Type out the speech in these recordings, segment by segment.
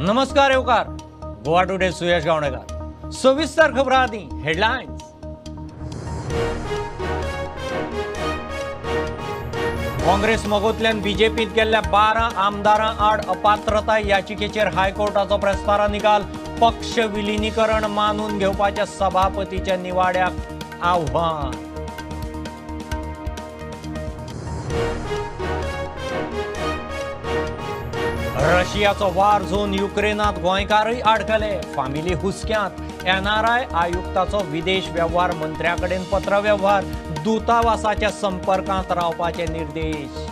नमस्कार येवकार गोवा टुडे सुयश गावणेकर. सविस्तर खबरां आदी हेडलायन्स. काँग्रेस मगोतल्यान बीजेपीत गेल्ल्या 12 आमदारां आड अपात्रताय याचिकेचेर हायकोर्टाचो प्रस्तारा निकाल. पक्ष विलिनीकरण मानून घेवपाच्या सभापतीच्या निवाड्याक आव्हान. रशियाचो वार झोन युक्रेनात गोंयकारय आडकले. फामिली हुसक्यांत. एनआरआय आयुक्ताचो विदेश वेव्हार मंत्र्या कडेन पत्रवेव्हार. दूतावासाच्या संपर्कांत रावपाचे निर्देश.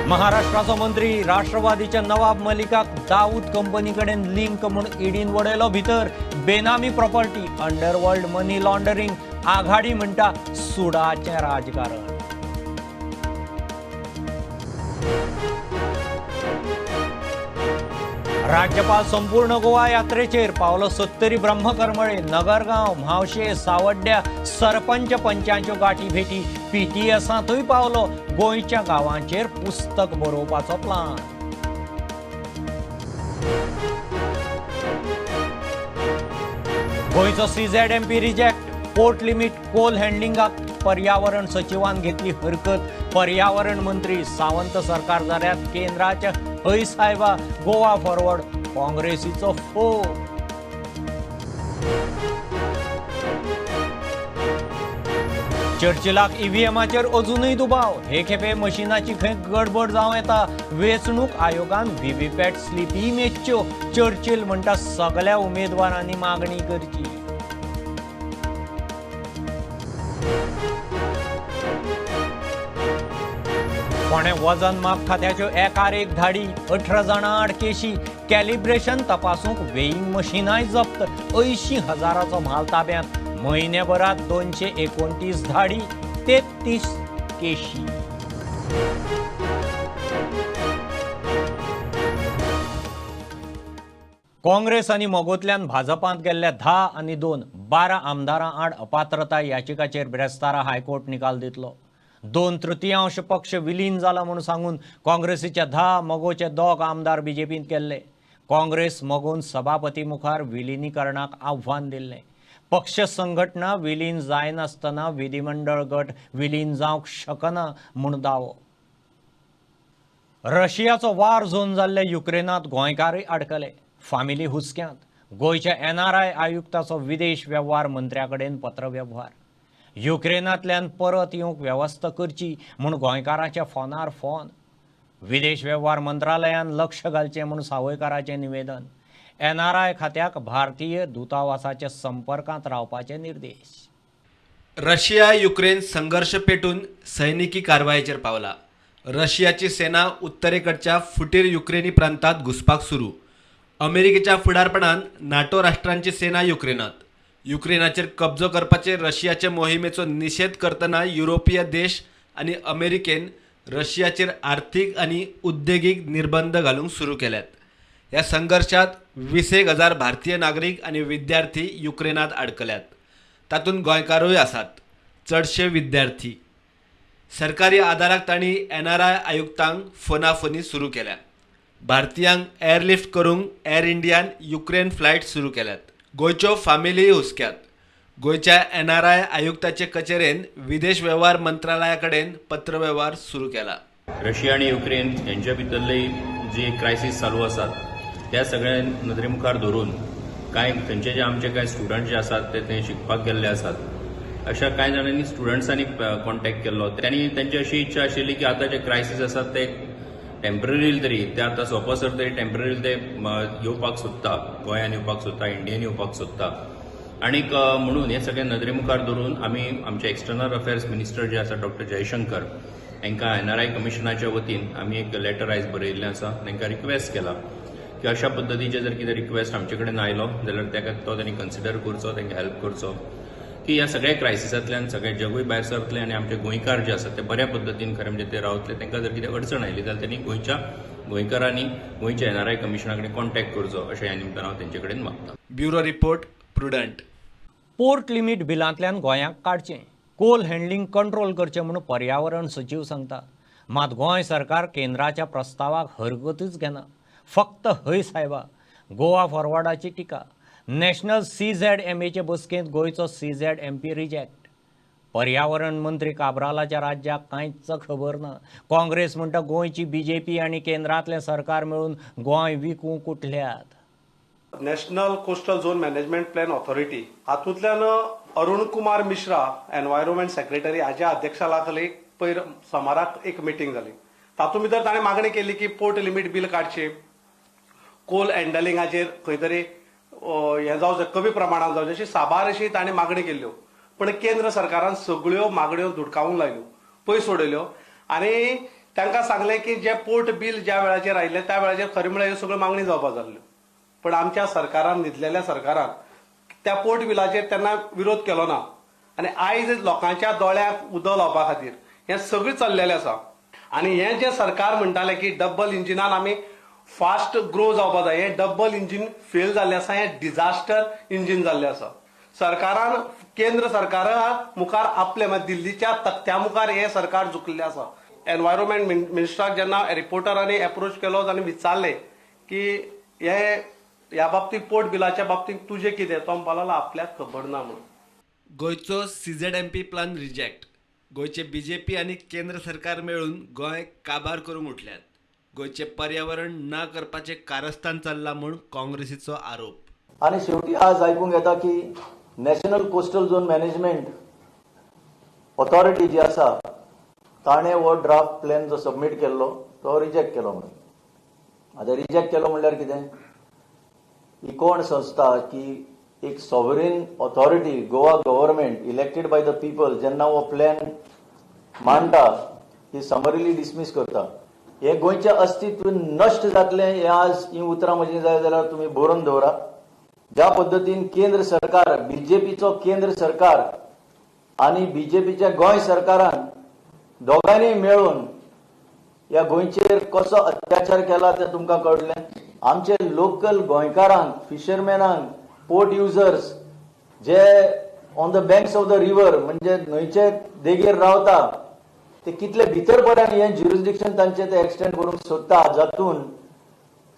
महाराष्ट्राचो मंत्री राष्ट्रवादीच्या नवाब मलिकाक दाऊद कंपनी कडेन लिंक म्हूण ईडीन वडयलो भितर. बेनामी प्रॉपर्टी, अंडरवर्ल्ड मनी लॉन्डरिंग, आघाडी म्हणटा सुडाचें राजकारण. राज्यपाल संपूर्ण गोवा यात्रेचेर पावलो सत्तरी ब्रह्मकरमळे, नगरगांव, म्हावशे, सावड्ड्या सरपंच पंचांच्यो गाठी भेटी. पीटीएसांतूय पावलो. गोंयच्या गांवांचेर पुस्तक बरोवपाचो प्लान. गोंयचो CZMP reject. Port limit coal हँडलिंगाक पर्यावरण सचिवान घेतली हरकत. पर्यावरण मंत्री सावंत सरकार जाल्यार केंद्राच्या हय साहेबा. गोवा फॉरवर्ड काँग्रेसीचो फोग. चर्चिलाक ईव्हीएमाचेर अजूनय दुबाव. हे खेपे मशिनाची खंय गडबड जावं येता. वेंचणूक आयोगान व्हीव्हीपॅट स्लिपी मेजच्यो. चर्चिल म्हणटा सगळ्या उमेदवारांनी मागणी करची. फोंडें वजन माप खात्याच्यो एकार एक धाडी. 18 जाणां आड केशी. कॅलिब्रेशन तपासूंक वेईंग मशिनाय जप्त. 80,000चो म्हाल ताब्यांत. म्हयनेभरात 229 धाडी, 33 केशी. काँग्रेस आनी मगोतल्यान भाजपांत गेल्ल्या 10 आनी 2 12 आमदारां आड अपात्रताय याचिकाचेर ब्रेस्तारा हायकोर्ट निकाल दितलो. 2/3 पक्ष विलीन जाला म्हूण सांगून काँग्रेसीच्या 10, मगोचे 2 आमदार बीजेपींत गेल्ले. काँग्रेस मगोन सभापती मुखार विलिनीकरणाक आव्हान दिल्लें. पक्ष संघटना विलीन जायनासतना विधिमंडळ गट विलीन जावंक शकना म्हूण दावो. रशियाचो वार झोन जाल्ल्या युक्रेनात गोंयकारय आडकले. फामिली हुसक्यांत. गोंयच्या एनआरआय आयुक्ताचो विदेश वेव्हार मंत्र्या कडेन पत्रवेव्हार. युक्रेनांतल्यान परत येवंक वेवस्था करची म्हूण गोंयकारांच्या फोनार फोन. विदेश वेव्हार मंत्रालयान लक्ष घालचें म्हूण सावयकाराचें निवेदन. एनआरआय खात्याक भारतीय दूतावासाच्या संपर्कांत रावपाचे निर्देश. रशिया युक्रेन संघर्ष पेटून सैनिकी कारवायेचेर पावला. रशियाची सेना उत्तरेकडच्या फुटीर युक्रेनी प्रांतात घुसपाक सुरू. अमेरिकेच्या फुडारपणान नाटो राष्ट्रांची सेना युक्रेनात. युक्रेनाचेर कब्जो करपाचे रशियाचे मोहिमेचो निशेध करतना युरोपीय देश आनी अमेरिकेन रशियाचेर आर्थिक आनी उद्देगीक निर्बंध घालूंक सुरू केल्यात. ह्या संघर्शात 21,000 भारतीय नागरीक आनी विद्यार्थी युक्रेनात आडकल्यात. तातूंत गोंयकारूय आसात, चडशे विद्यार्थी. सरकारी आदाराक तांणी एनआरआय आयुक्तांक फोनाफोनी सुरू केल्या. भारतीयांक एअरलिफ्ट करूंक एअर इंडियान युक्रेन फ्लायट सुरू केल्यात. गोंयच्यो फामिलीय हुसक्यात. गोंयच्या एनआरआय आयुक्ताचे कचेरेन विदेश वेव्हार मंत्रालया कडेन पत्रवेव्हार सुरू केला. रशिया आनी युक्रेन हेंच्या भितरली जी क्रायसीस चालू आसात त्या सगळ्या नदरे मुखार धरून कांय थंयचे जे आमचे कांय स्टुडंट जे आसात ते थंय शिकपाक गेल्ले आसात. अशा कांय जाणांनी स्टुडंट्सांनी कॉन्टॅक्ट केल्लो. तांणी तांची अशी इच्छा आशिल्ली की आतां जे क्रायसीस आसात ते टेम्पररी तरी ते आतां सोंपसर तरी टेम्पररी ते येवपाक सोदता, गोंयान येवपाक सोदता, इंडियेन येवपाक सोदता. आनीक म्हणून हे सगळे नदरे मुखार धरून आमी आमचे एक्सटर्नल अफेर्स मिनिस्टर जे आसा डॉक्टर जयशंकर हांकां एनआरआय कमिशनाच्या वतीन आमी एक लेटर आयज बरयिल्लें आसा. तांकां रिक्वेस्ट केला की अशा पद्दतीचे जर कितें रिक्वेस्ट आमचे कडेन आयलो जाल्यार ताका तो तांणी कन्सिडर करचो, तांकां हेल्प करचो की ह्या सगळ्या क्रायसिसांतल्यान सगळें जगूय भायर सरतलें आनी आमचे गोंयकार जे आसात ते बऱ्या पद्दतीन खरें म्हणजे ते रावतले. तांकां जर कितें अडचण आयली जाल्यार त्यांनी गोंयच्या गोंयकारांनी गोंयच्या एनआरआय कमिशना कडेन कॉन्टॅक्ट करचो अशें ह्या निमतान हांव तेंचे कडेन मागता. Bureau report, Prudent. Port limit बिलांतल्यान गोंयाक काडचें, कोल हँडलिंग कंट्रोल करचें म्हूण पर्यावरण सचीव सांगता. मात गोंय सरकार केंद्राच्या प्रस्तावाक हरकतच घेना. फक्त हय साहेबा. गोवा फॉरवर्डाची टिका. नॅशनल CZMAचे बसकेंत गोंयचो CZMP reject. पर्यावरण मंत्री काब्रालाच्या राज्याक कांयच खबर ना. काँग्रेस म्हणटा गोंयची बीजेपी आनी केंद्रांतलें सरकार मेळून गोंय विकूंक उठल्यात. National coastal zone management plan authority हातूंतल्यान अरुण कुमार मिश्रा एनवायरोमेंट सेक्रेटरी हाच्या अध्यक्षाखाली पयर सोमाराक एक मिटींग जाली. तातूंत भितर ताणें मागणी केली की पोर्ट लिमीट बील काडचें, कोल हँडलिंगाचेर खंय तरी हें जावचें, कमी प्रमाणांत जावचें, अशी साबार अशी ताणें मागणी केल्ल्यो. पण केंद्र सरकारान सगळ्यो मागण्यो धुडकावून लायल्यो, पयस उडयल्यो आनी तांकां सांगलें की जे पोर्ट बील ज्या वेळाचेर आयिल्लें त्या वेळाचेर खरें म्हळ्यार ह्यो सगळ्यो मागणी जावपा जाल्ल्यो. पण आमच्या सरकारान, न्हिदलेल्या सरकारान त्या पोर्ट बिलाचेर तेन्ना विरोध केलो ना आनी आयज लोकांच्या दोळ्याक उदक लावपा खातीर हें सगळें चल्लेलें आसा. आनी हें जें सरकार म्हणटालें की डबल इंजिनान आमी फास्ट ग्रो जावपा जाय, हें डबल इंजीन फेल जाल्लें आसा, हें डिझास्टर इंजीन जाल्लें आसा. सरकारान, केंद्र सरकारा मुखार आपले म्हणजे दिल्लीच्या तख्त्या मुखार हें सरकार झुकल्लें आसा. एनवायरोमेंट मिनिस्टराक जेन्ना रिपोर्टरांनी एप्रोच केलो आनी विचारलें की हे ह्या बाबतींत पोर्ट बिलाच्या बाबतींत तुजें कितें, तो म्हणपाक लागलो आपल्याक खबर ना म्हणून. गोंयचो CZMP plan reject. गोंयचे बीजेपी आनी केंद्र सरकार मेळून गोंय काबार करूंक उठल्यात. गोंयचें पर्यावरण ना करपाचें कारस्थान चल्लां म्हूण काँग्रेसीचो आरोप. आनी शेवटी आज आयकूंक येता की national coastal zone management authority जी आसा ताणें हो ड्राफ्ट प्लॅन जो सबमीट केल्लो तो रिजेक्ट केलो म्हणून. आतां रिजेक्ट केलो म्हणल्यार कितें, ही कोण संस्था की एक sovereign authority Goa government elected by the people जेन्ना हो प्लॅन मांडटा ती समरीली डिसमीस करता. हें गोंयचें अस्तित्व नश्ट जातलें हें आज हीं उतरां म्हजीं जाय जाल्यार तुमी बरोवन दवरा. ज्या पद्दतीन केंद्र सरकार, बीजेपीचो केंद्र सरकार आनी बीजेपीच्या गोंय सरकारान दोगांयनी मेळून ह्या गोंयचेर कसो अत्याचार केला तें तुमकां कळ्ळें. आमचे लोकल गोंयकारांक, फिशरमॅनांक, पोर्ट युजर्स जे on the banks of the river म्हणजे न्हंयचे देगेर रावता ते कितले भितर पर्यंत हें ज्युरिस्डिक्शन तांचें ते एक्सटेंड करूंक सोदता, जातून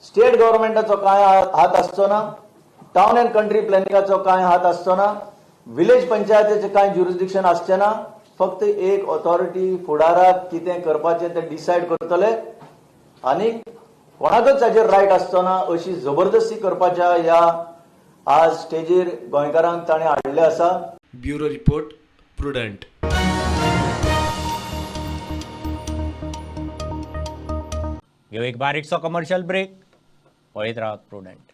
स्टेट गव्हर्मेंटाचो कांय हात आसचो ना, टावन अँड कंट्री प्लॅनिंगाचो कांय हात आसचो ना, विलेज पंचायतीचें कांय ज्युरिस्डिक्शन आसचें ना. फक्त एक ऑथॉरिटी फुडाराक कितें करपाचें तें डिसायड करतले आनी कोणाकच हाचेर रायट आसचो ना अशी जबरदस्ती करपाच्या ह्या आज स्टेजीर गोंयकारांक ताणें हाडलें आसा. Bureau report, Prudent. घेऊ एक बारीकसो कमर्शियल ब्रेक. पळयत रावात Prudent.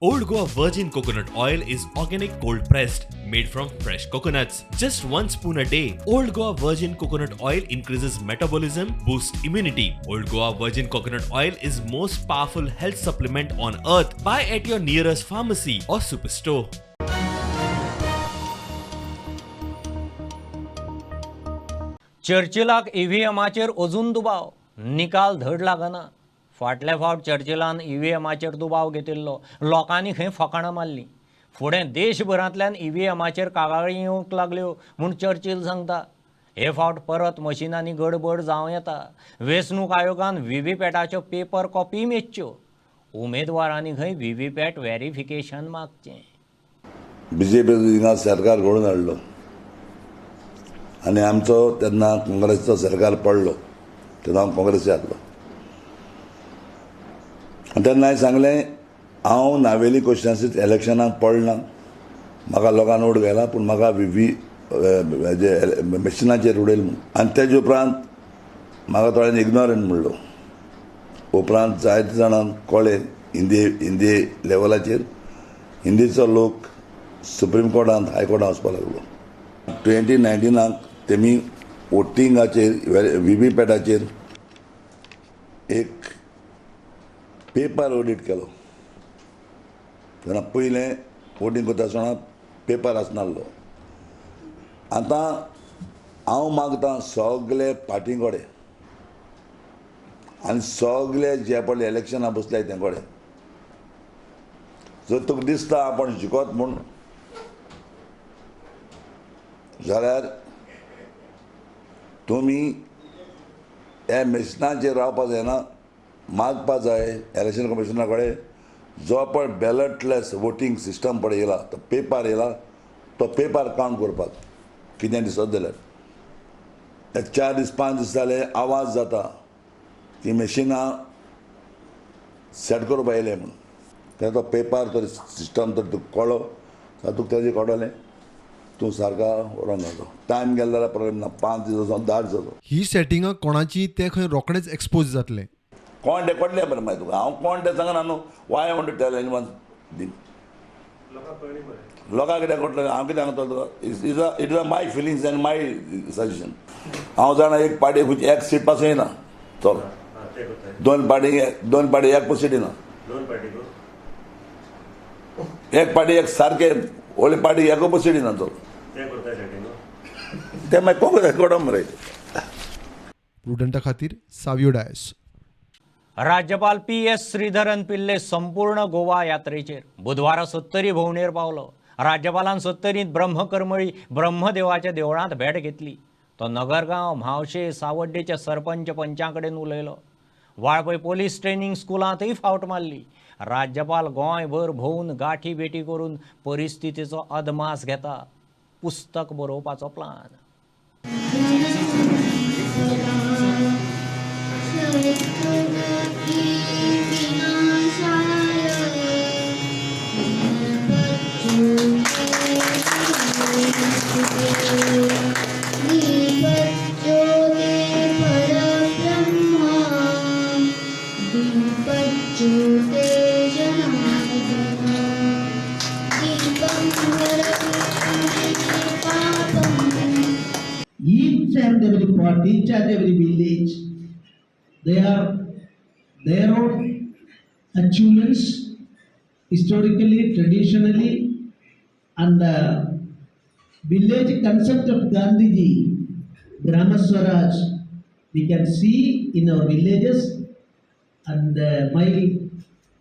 Old Goa Virgin Coconut Oil is organic cold pressed, made from fresh coconuts. Just 1 spoon a day. Old Goa Virgin Coconut Oil increases metabolism, boosts immunity. Old Goa Virgin Coconut Oil is most powerful health supplement on earth. Buy at your nearest pharmacy or superstore. चर्चिलाक ईव्हीएमाचेर अजून दुबाव, निकाल धड लागना. फाटले फावट चर्चिलान ईव्हीएमाचेर दुबाव घेतिल्लो, लोकांनी खंय फकाणां मारलीं. फुडें देशभरांतल्यान ईव्हीएमाचेर कागाळी येवंक लागल्यो म्हूण चर्चिल सांगता. हे फावट परत मशिनांनी गडबड जावं येता. वेंचणूक आयोगान व्हीव्हीपॅटाच्यो पेपर कॉपी मेजच्यो. उमेदवारांनी खंय व्हीव्हीपॅट व्हेरिफिकेशन मागचें. बीजेपी हिंगा सरकार घडोवन हाडलो आनी आमचो तेन्ना काँग्रेसचो सरकार पडलो, तेन्ना हांव काँग्रेसी आसलो. आनी तेन्ना हांवें सांगलें, हांव नावेली क्वेश्चन्सीत इलेक्शनाक पडना, म्हाका लोकांनी वोट घाला, पूण म्हाका व्ही मशिनाचेर उडयल म्हूण. आनी तेजे उपरांत म्हाका थोड्यांनी इग्नोरंट म्हणलो. उपरांत जायते जाणांक कळ्ळें हिंदी लेवलाचेर हिंदीचो लोक सुप्रीम कोर्टांत, हायकोर्टांत वचपाक लागलो. 2019 तेमी वोटिंगाचेर व्हीव्हीपॅटाचेर एक पेपर ऑडीट केलो. तेन्ना पयलें वोटींग करता आसतना पेपर आसनासलो. आतां हांव मागता सगळे पार्टी कडेन आनी सगळे जे पळय इलेक्शनाक बसले ते कडेन, जर तुका दिसता आपूण जिखत म्हूण जाल्यार तुमी ह्या मिशनाचेर रावपा जायना, मागपा जाय इलेक्शन कमिशना कडेन. जो पळय बॅलटलेस वोटींग सिस्टम पळय येयला, तो पेपर येयला, तो पेपर काउंट करपाक कितें दिसत जाल्यार 4 दीस 5 दीस जाले आवाज जाता ती मशिनां सेट करपा येयले म्हणून. तें तो पेपर तर सिस्टम तर तुका कळ्ळो जाल्यार तुका तेजें कळटलें, तूं सारका व्हरोन जातो. टायम गेलो जाल्यार प्रॉब्लेम ना, 5 दीस वचोन 10 दीस वचोन. ही सेटिंगां कोणाची तें खंय रोखडेच एक्सपोज जातलें. कोण तें कळटलें बरें मागीर तुका. हांव कोण तें सांगना न्हू. Why want to tell anyone दी लोकांक कितें कळटलें? हांव कितें सांगतलो तुका? It is a my feelings and my suggestion. हांव जाणा एक पार्टी खंयची एक सीट पासून येना, चल दोन पार्टी एक सीट येना, एक पार्टी एक सारके व्हडली पार्टी एक सीट येना, चल ते मागीर कोण कडम मरे. प्रुडंटा खातीर सावियो डायस. राज्यपाल PS Sreedharan Pillai संपूर्ण गोवा यात्रेचेर बुधवारा सत्तरी भोंवडेर पावलो. राज्यपालान सत्तरींत ब्रह्मकर्मळी ब्रह्मदेवाच्या देवळांत भेट घेतली. तो नगरगांव, म्हावशे, सावड्डेच्या सरपंच पंचां कडेन उलयलो. वाळपय पोलीस ट्रेनिंग स्कुलांतय फावट मारली. राज्यपाल गोंयभर भोंवून गाठी भेटी करून परिस्थितीचो अदमास घेता. पुस्तक बरोवपाचो plan. Each and every part, each and every village, they are their own achievements, historically, traditionally, and the village concept of Gandhiji, Grama Swaraj, we can see in our villages. And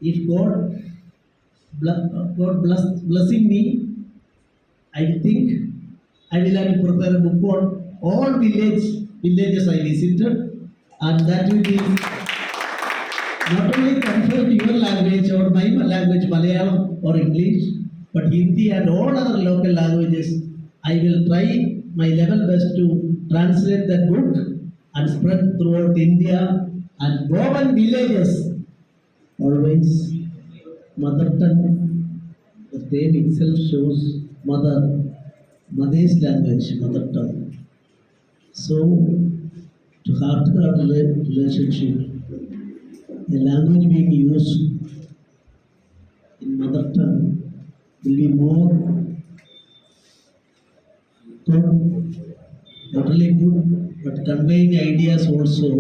if God blessing me, I think I will have to prepare a book on all villages I visited, and that will be not only confined to your language or my language, Malayalam or English, but Hindi and all other local languages. I will try my level best to translate that book and spread throughout India and Goan villages. Always mother tongue, the name itself shows mother, mother's language, mother tongue. So, to heart-to-heart relationship, a language being used in mother tongue will be more good, not only good, but conveying ideas also.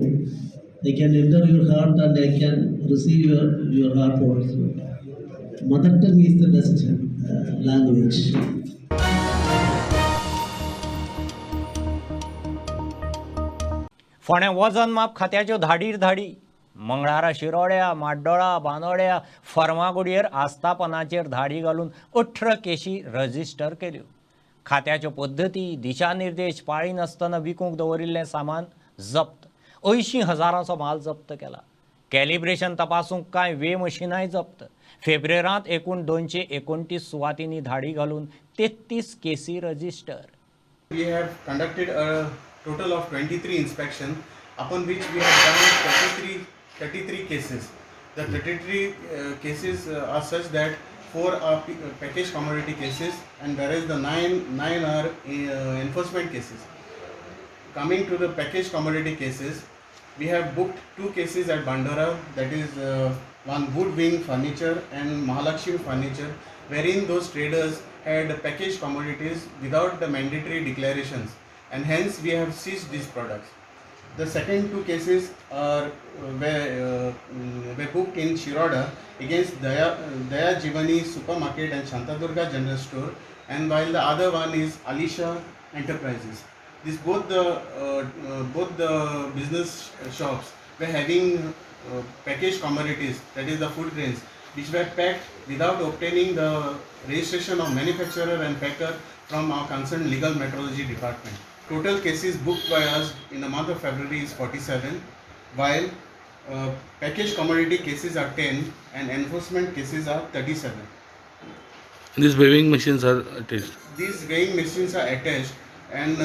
They can enter your heart and they can receive your heart also. Mother tongue is the best language. फोंड्या वजन माप खात्याच्यो धाडीर धाडी. मंगळारा शिरोड्या, माड्डोळा, बांदोड्या, फर्मागुडयेर आस्थापनाचेर धाडी घालून 18 केशी register केल्यो. खात्याच्यो पद्दती, दिशानिर्देश पाळिनासतना विकूंक दवरिल्लें सामान जप्त. 80,000चो माल जप्त केला. कॅलिब्रेशन तपासूंक कांय वे मशिनांय जप्त. फेब्रेरांत एकूण 229 सुवातींनी धाडी घालून 33 केसी register. We have conducted a total of 23 inspections, upon which we have done 33 cases. The 33 cases are such that 4 are package commodity cases, and whereas the 9 are enforcement cases. Coming to the package commodity cases, we have booked 2 cases at Bandora, that is one Wood Wing Furniture and Mahalakshmi Furniture, wherein those traders had packaged commodities without the mandatory declarations, and hence we have seized these products. The second 2 cases are were booked in Shiroda against Daya Jivani Supermarket and Shantadurga General Store, and while the other one is Alisha Enterprises. This both the business shops were having packaged commodities, that is the food grains, which were packed without obtaining the registration of manufacturer and packer from our concerned legal metrology department. Total cases booked by us in the month of February is 47, while package commodity cases are 10 and enforcement cases are 37. These weighing machines are attached. These weighing machines are attached, and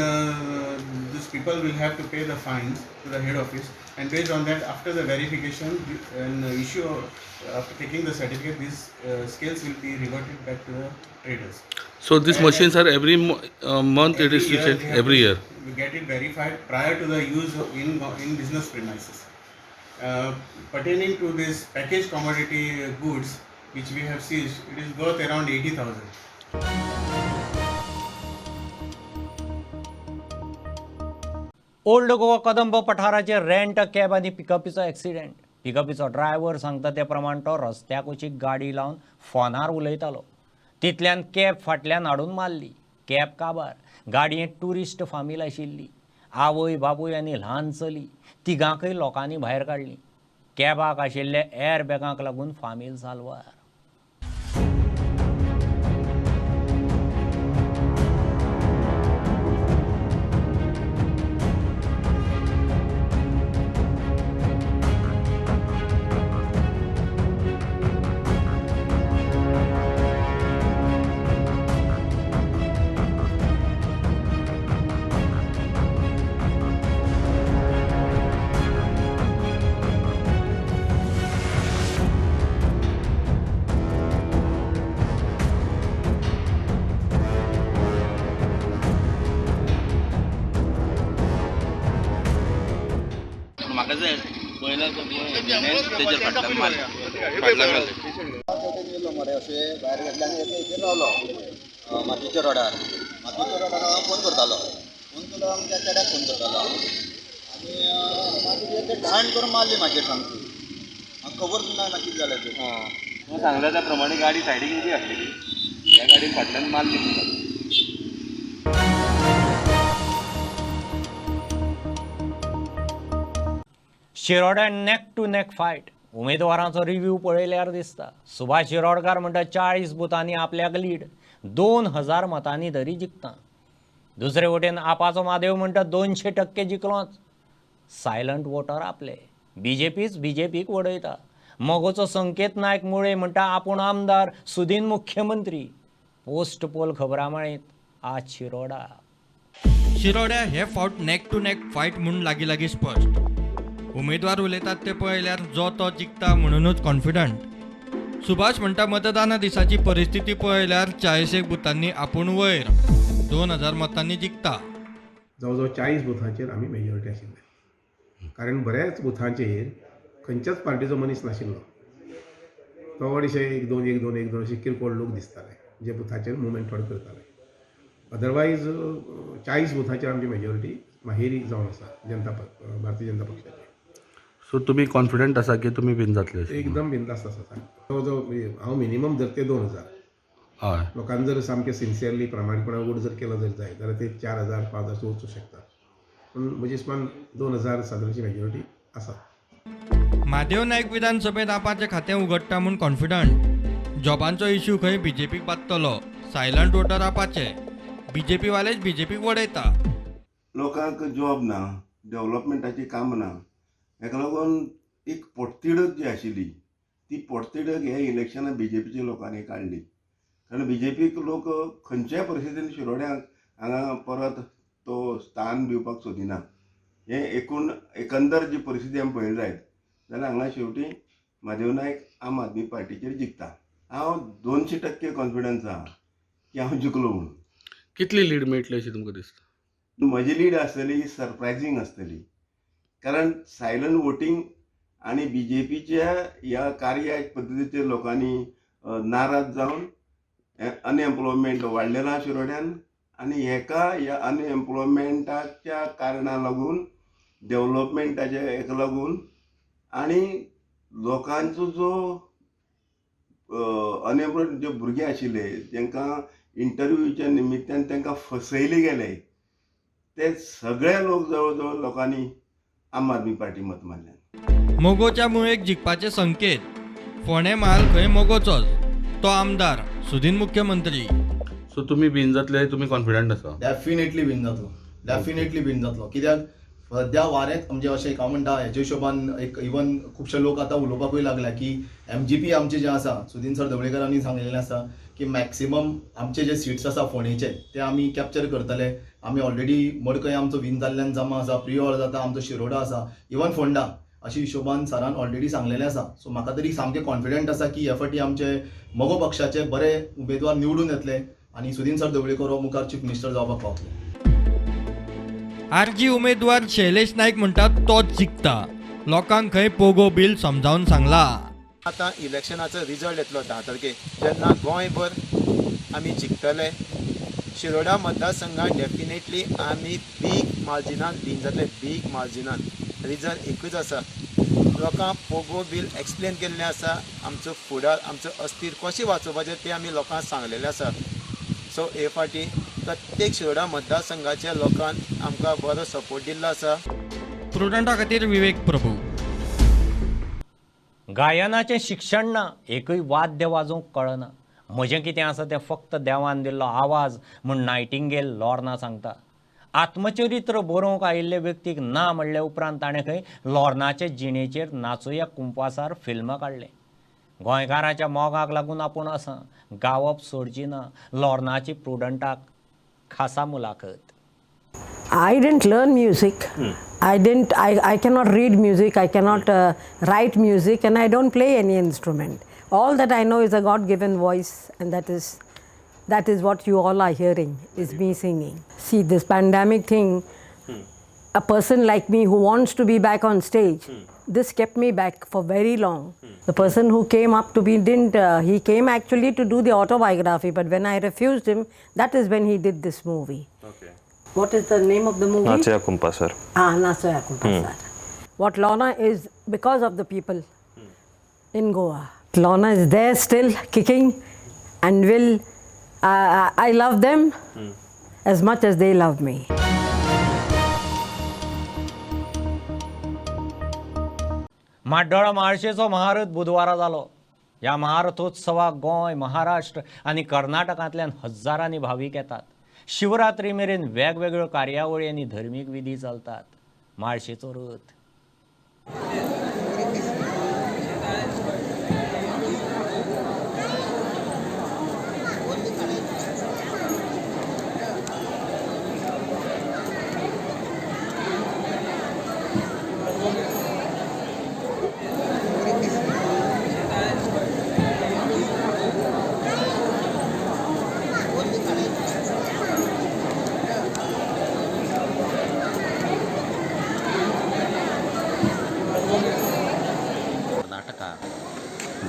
these people will have to pay the fines to the head office, and based on that, after the verification and issue, after taking the certificate, these scales will be reverted back to the traders. So these machines are every month it is to check every year. We get it verified prior to the use in business premises. Pertaining to this package commodity goods which we have seized, it is worth around 80,000. Old Goa Kadamba पठाराचेर rent cab आनी पिकअपीचो accident. पिकअपीचो driver सांगता ते प्रमाण तो रस्त्या कुशीक गाडी लावन फोनार उलयतालो. तितल्यान कॅब फाटल्यान हाडून मारली. कॅब काबार. गाडयेंत ट्युरिस्ट फामील आशिल्ली. आवय बापूय आनी ल्हान चली. तिगांकय लोकांनी भायर काडली. कॅबाक आशिल्ल्या एर बॅगांक लागून फामील साल्वार. मरे अशें भायर घेतले आनी हेचेर रावलो मातयेच्या रोडार. मातयेच्या रोडार हांव फोन करतालो. फोन केलो आमच्या चेड्याक फोन करतालो आनी मागीर ते घाण करून मारली म्हाजेर सामकी. म्हाका खबर सुद्दां ना कितें जालें तें. तुवें सांगलें त्या प्रमाणे गाडी सायडीक उबी आसलेली, ह्या गाडयेन फाटल्यान मारली. शिरोड्यान नेक टू नेक फायट. उमेदवारांचो रिव्यू पळयल्यार दिसता सुभाष शिरोडकार म्हणटा 40 बुथांनी आपल्याक लीड, 2000 मतांनी तरी जिखता. दुसरे वटेन आपाचो म्हादेव म्हणटा 200% जिखलोच. सायलंट वोटर आपले. बीजेपीच बीजेपीक वडयता. मगोचो संकेत नायक मुळे म्हणटा आपूण आमदार, सुदीन मुख्यमंत्री. पोस्ट पोल खबरां माळेंत आज शिरोडा. शिरोड्या हे फावट नेक टू नेक फायट म्हूण लागीं लागीं स्पश्ट. उमेदवार उलयतात ते पळयल्यार जो तो जिखता म्हणूनच कॉन्फिडंट. सुभाष म्हणटा मतदाना दिसाची परिस्थिती पळयल्यार 40 बुथांनी आपूण वयर, 2000 मतांनी जिखता. जवळ जवळ 40 बुथांचेर आमी मेजॉरिटी आशिल्ले, कारण बऱ्याच बुथांचेर खंयच्याच पार्टीचो मनीस नाशिल्लो. थोडेशे 1 2 1 2 1 2 अशे किरकोळ लोक दिसताले जे बुथाचेर मुवमेंट थोडे करताले. अदरवायज 40 बुथांचेर आमची मेजॉरिटी माहेरी जावन आसा जनता भारतीय जनता पक्षाची. सो तुमी कॉन्फिडंट आसा की तुमी विन जातले? एकदम बिंदास्त आसा. जवळ जवळ हांव मिनिमम धरते 2000. हय, लोकांनी जर सामकें सिन्सियरली प्रामाणीकपणान वोट जर केलो जर जाय जाल्यार ते 4000 5000 वचूं शकता, पूण म्हजे हिसपान 2000 सादारणची मेजॉरिटी आसा. म्हादेव नायक विधानसभेत आपाचें खातें उगडटा म्हूण कॉन्फिडंट. जॉबांचो इश्यू खंय बीजेपीक बादतलो. सायलंट वोटर आपाचे. बीजेपी वालेच बीजेपीक वडयता. लोकांक जॉब ना, डेव्हलपमेंटाची कामां ना, हेका लागून एक पोटतिडक जी आशिल्ली ती पोटतिडक हे इलेक्शनां बीजेपीच्या लोकांनी काडली. कारण बीजेपीक लोक खंयच्याय परिस्थितीन शिरोड्यांक हांगा परत तो स्थान दिवपाक सोदिना. हें एकूण एकंदर जी परिस्थिती आमी पळयली जायत जाल्यार हांगा शेवटी म्हादेव नायक आम आदमी पार्टीचेर जिखता. हांव 200% कॉन्फिडन्स आहा की हांव जिखलो म्हणून. कितली लीड मेळटली अशी तुमकां दिसता? म्हजी लीड आसतली सरप्रायझींग आसतली, कारण सायलंट वोटींग आनी बी जे पीच्या ह्या कार्य पद्दतीचेर लोकांनी नाराज जावन अनएम्प्लॉयमेंट वाडलेलो आहा शिरोड्यान आनी हेका ह्या अनएम्प्लॉयमेंटाच्या कारणा लागून डेवलपमेंटाच्या हेका लागून आनी लोकांचो जो अनएम्प्लॉयड जे भुरगे आशिल्ले तांकां इंटरव्यूच्या निमित्तान तांकां फसयले गेले ते सगळे लोक जवळ जवळ लोकांनी आम आदमी पार्टी मत मारल्या. मोगोच्या मुळेक जिखपाचे संकेत. फोंडें म्हाल खंय मोगोचोच, तो आमदार सुदीन मुख्यमंत्री. सो तुमी विन जातले, तुमी कॉन्फिडंट आसा? डेफिनेटली विन जातलो, डेफिनेटली विन जातलो. कित्याक सद्या वारेंच म्हणजे अशें हांव म्हणटा हेच्या हिशोबान एक इवन खुबशे लोक आतां उलोवपाकूय लागल्या की एमजीपी आमचे जे आसा सुदीन सर ढवळीकरांनी सांगलेलें आसा की मॅक्सिमम आमचे जे सिट्स आसा फोंडेचे ते आमी कॅप्चर करतले. आमी ऑलरेडी मडकय आमचो विन जाल्ल्यान जमा आसा, प्रियोळ जाता आमचो, शिरोडा आसा, इवन फोंडा, अशे हिशोबान सरान ऑलरेडी सांगलेलें आसा. सो म्हाका तरी सामकें कॉन्फिडंट आसा की हे फावटी आमचे मगो पक्षाचे बरे उमेदवार निवडून येतले आनी सुदीन सर ढवळीकर हो मुखार चीफ मिनिस्टर जावपाक पावतले. आरजी उमेदवार शैलेश नायक म्हणटात तोच जिखता. लोकांक खंय पोगो बील समजावन सांगला. आतां इलेक्शनाचो रिजल्ट येतलो 10 तारखेक, जेन्ना गोंयभर आमी जिखतले. शिरोडा मतदारसंघात डेफिनेटली आमी बीग मार्जिनान विन जातले, बीग मार्जिनान. रिजन एकूच आसा, लोकांक पोगो बील एक्सप्लेन केल्लें आसा, आमचो फुडार आमचो अस्थिर कशें वाचोवपाचें तें आमी लोकांक सांगलेलें आसा. सो हे फावटी प्रत्येक शिरोडा मतदारसंघाच्या लोकान आमकां बरो सपोर्ट दिल्लो आसा. प्रुडंटा खातीर विवेक प्रभू. गायनाचें शिक्षण ना, एकूय वाद्य वाजोवंक कळना, म्हजें कितें आसा तें फक्त देवान दिल्लो आवाज म्हूण नायटिंगेल लॉर्ना सांगता. आत्मचरित्र बरोवंक आयिल्ले व्यक्तीक ना म्हणले उपरांत ताणें खंय लॉर्नाचे जिणेचेर नाचोया कुंपासार फिल्म काडलें. गोंयकाराच्या मोगाक लागून आपूण आसा, गावप सोडची ना, लॉर्नाची प्रुडंटाक खासा मुलाखत. I didn't learn music. I cannot read music, I cannot write music, and I don't play any instrument. All that I know is a God-given voice, and that is what you all are hearing, is me singing. See, this pandemic thing, a person like me who wants to be back on stage, this kept me back for very long. The person who came up to me didn't, he came actually to do the autobiography, but when I refused him, that is when he did this movie. Okay. What is the name of the movie? Nachoya Kumpasar. Ah, Nachoya Kumpasar. What Lorna is, because of the people in Goa. Lorna is there still, kicking, and will, I love them as much as they love me. Mardol म्हाळशेचो महारथ बुधवारा जालो. ह्या महारथोत्सवाक गोंय, महाराष्ट्र आनी कर्नाटकांतल्यान हजारांनी भावीक येतात. शिवरात्री मेरेन वेगवेगळ्यो कार्यावळी आनी धर्मीक विधी चलतात. म्हाळशेचो रथ.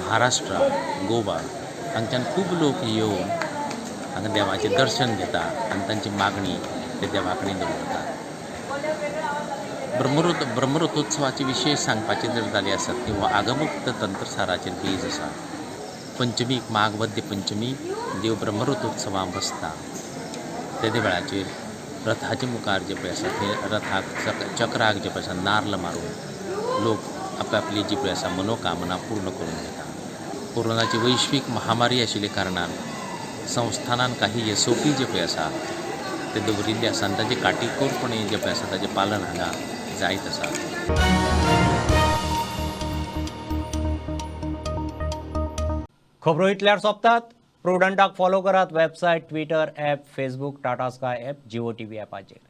महाराष्ट्र, गोवा हांगच्यान खूब लोक येवन हांगा देवाचें दर्शन घेता आनी तांची मागणी ते देवा कडेन दवरतात. ब्रह्मरथोत्सवाचे विशेष सांगपाचें जर जालें आसत की हो आगमुक्त तंत्रसाराचेर बेज आसा. पंचमीक, माघ वद्य पंचमी देव ब्रह्मरथोत्सवाक बसता. तेदे वेळाचेर रथाचे मुखार जे पळय आसा ते रथाक चक्राक जे पळय आसा नार्ल मारून लोक आपआपली जी पळय आसा मनोकामना पूर्ण करून घेता. कोरोनाची वैश्वीक महामारी आशिल्ल्या कारणान संस्थानान काही एसओपी जे पळय आसा ते दवरिल्ले आसा आनी ताजें काटेकोरपणे जे पळय आसा ताजें पालन हांगा जायत आसा. खबरो इतल्यार सोंपतात. प्रुडंटाक फॉलो करात website, Twitter app, Facebook, Tata Sky app, Jio TV ॲपाचेर.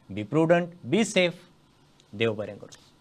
Be prudent, be safe. देव बरें करूं.